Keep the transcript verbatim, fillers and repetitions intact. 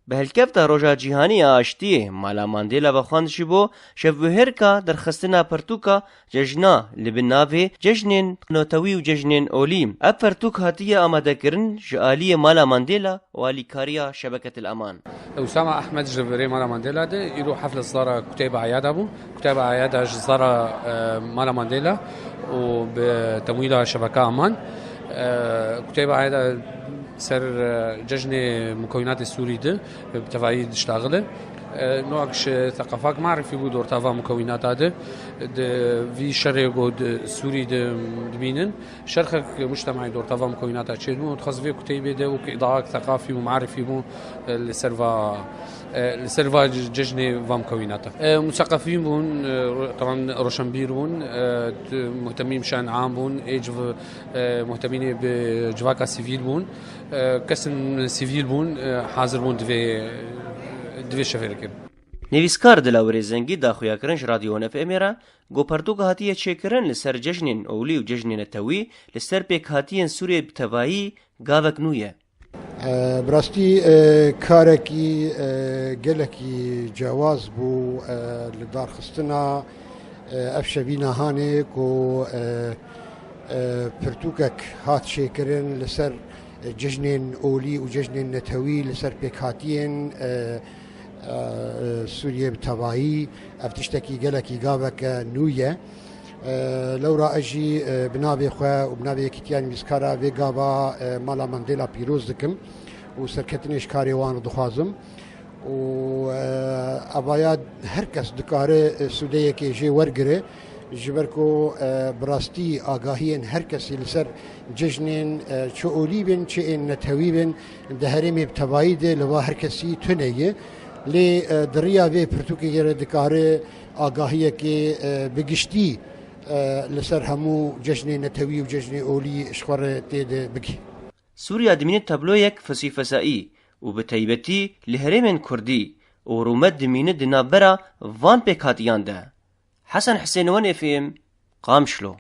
Bi helkefta Roja Cîhanî ya Aştiyê, Mala Mandela vexwendişî bo şevbihêrka derxistina pirtûka cejna li bin navê Cejnên Netewî û Cejnên Olî. Ev pirtûk hatiye amadekirin ji aliyê Mala Mandela û alîkariya Şebeketil Eman. Usama Ahmed ji virê Mala Mandela de îro hefle zara Kuteyba Eyada bû. Kuteyba Eyada ji zara, e, Mala Mandela û bi temwîla Şebeka Aman. E, Kuteyba Eyada ser, e, cejnê mukewînatê Sûrî de bi tevayî diştaxile. E, Noak ji teqafak marifî bû dortava mukewînata de. Di vî şerê ku di Sûrî de dibînin, şerxek mujtemay dortava mukewînata çêdibû. Dixwaz vê kuteybê de wek îdaak teqafî û marifî bû, e, li ser va, e, li ser va cejnê va mukewînata. E, museqefîn bûn, e, ro-, teban roşenbîr bûn, e, tu-, muhtemîn bi şe'en am bûn, ê civ-, e, muhtemînê bi civaka sivîl bûn, e, kesin sivîl bûn, e, hazir bûn divê, divê şevê dikin. Nivîskar Dilawirê Zengî da xuyakirin ji Radyo F M'ê re, ku pertûk hatiye çêkirin li ser cejnên olî û cejnên netewî, li ser pêkhatiyên Sûriyê bi tevayî gavek nû ye. E, bi rastî, e, karekî, e, gelekî cewaz bû, e, li darxistina, e, ev şevîna hanê ku, e, e, pirtûkek hat çêkirin li ser, e, cejnên olî û cejnên netewî, li ser pêkhatiyên, e, e, Sûriyê bi tevayî. Ev tiştekî gelekî gaveke nû ye. E, lewra ez jî, e, bi navê xwe û bi navê Yekîtiya Nivîskara vê gava, e, Mala Mandela pîroz dikim û serketinê ji karê wan re dixwazim. Û, e, evaya her kes dikare, e, sûdeyekê jê wergire, ji ber ku, e, bi rastî agahiyên her kesî li ser cejnên, e, çi olî bin, çi ên netewî bin, di herêmê bi tevayî de li va her kesî tune ye. Lê, e, di riya vê pirtûkê re dikare agahiyekê, e, bi giştî, e, li ser hemû cejnê netewî û cejnê olî ji xwe re tê de bigihî. Sûriya dimîne tabloyek fisîfesayî û bi taybetî li herêmên Kurdî û rûmet dimîne di navbera van pêkhatiyan de. Hesen Hisên, Wan F M, Qamişlo.